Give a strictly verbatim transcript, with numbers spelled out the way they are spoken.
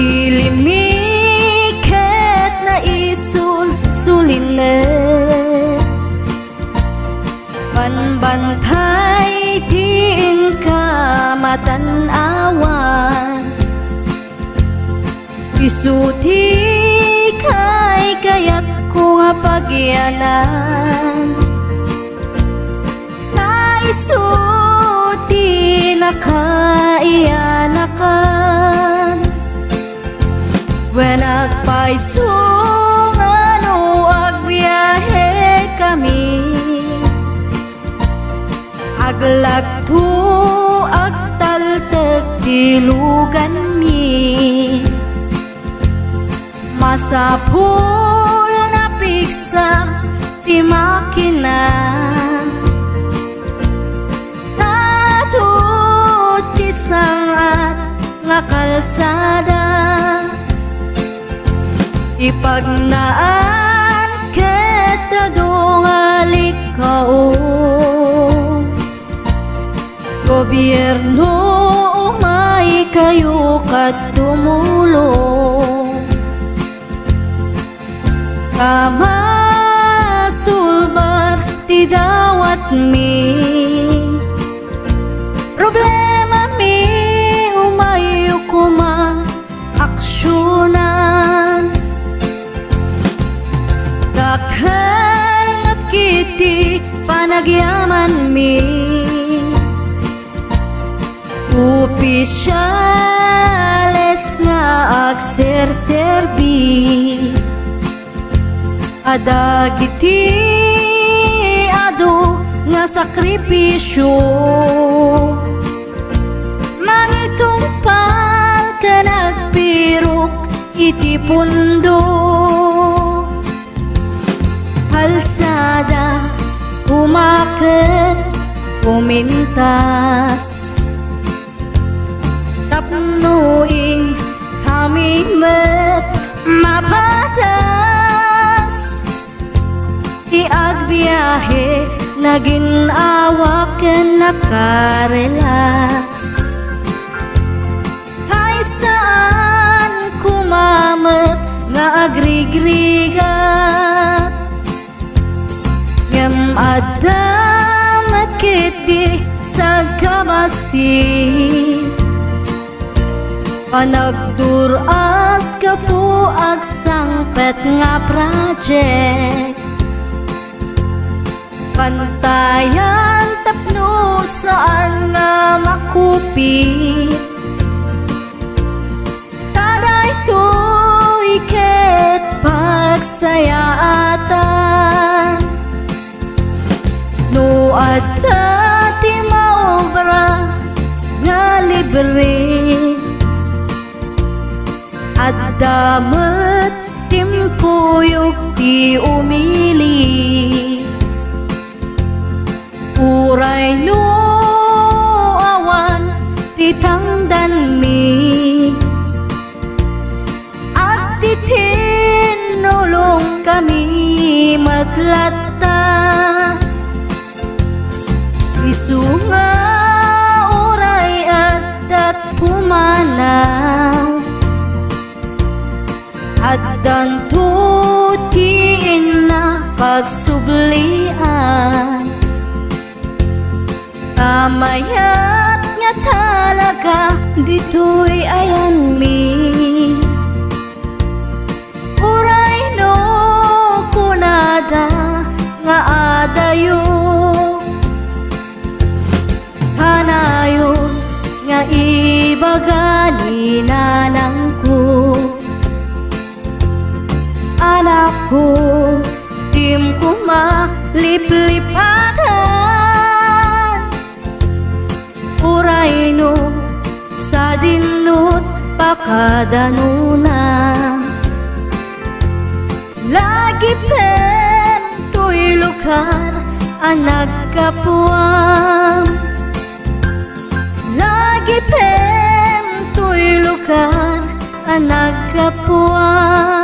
Ilimmi ket naisul-sulinnek. Panbantay ti inka matan-awan. Isu ti kaykayatko nga pagyanan. Ta isu ti nakaiyanakan. Wen agpayso nga no agbiahekami, aglagto, agtaltek ti luganmi. Masapul nga piksa ti makina. Adu ti sangat nga kalsada. Ipagnaan ket adu nga likkao. Gobierno, umaykayo ket tumulong. Ta masulbar ti dawatmi. Problemami, umayyo koma aksionan. Dakkel met ketdi panagyamanmi. Opisiales nga agserserbi. A dagiti adu nga sakripisio, mangitungpal ken agpirok iti pundo. Kalsada, umaket, umintas. Tapno inkami met mapadas. Ti agbiahe, nagin-awa ken nakarelax. Hay saan koma met nga agrigrigat. Ngem adda met ketdi sagkabasi. Panagdur-as gapu agsangpet nga project. Pantayan tapno saan nga makupit. Ta daytoy ket pagsayaatan. No adda ti maobra nga libre, adda met timpuyog ti umili. Uray no awan ti tangdanmi, agtitinnulongkami met latta. Isu nga uray addat pumanaw, addanto ti inna pagsublian. Ta mayat nga talaga ditoy ayanmi. Uray no kunada nga adayo, kanayon nga ibaga ni nanangko. Anakko, dim koma liplipadan. Uray no sadinot pakadanona. Lagipem toy lugar a naggapuam. Lagipem toy lugar a naggapuam.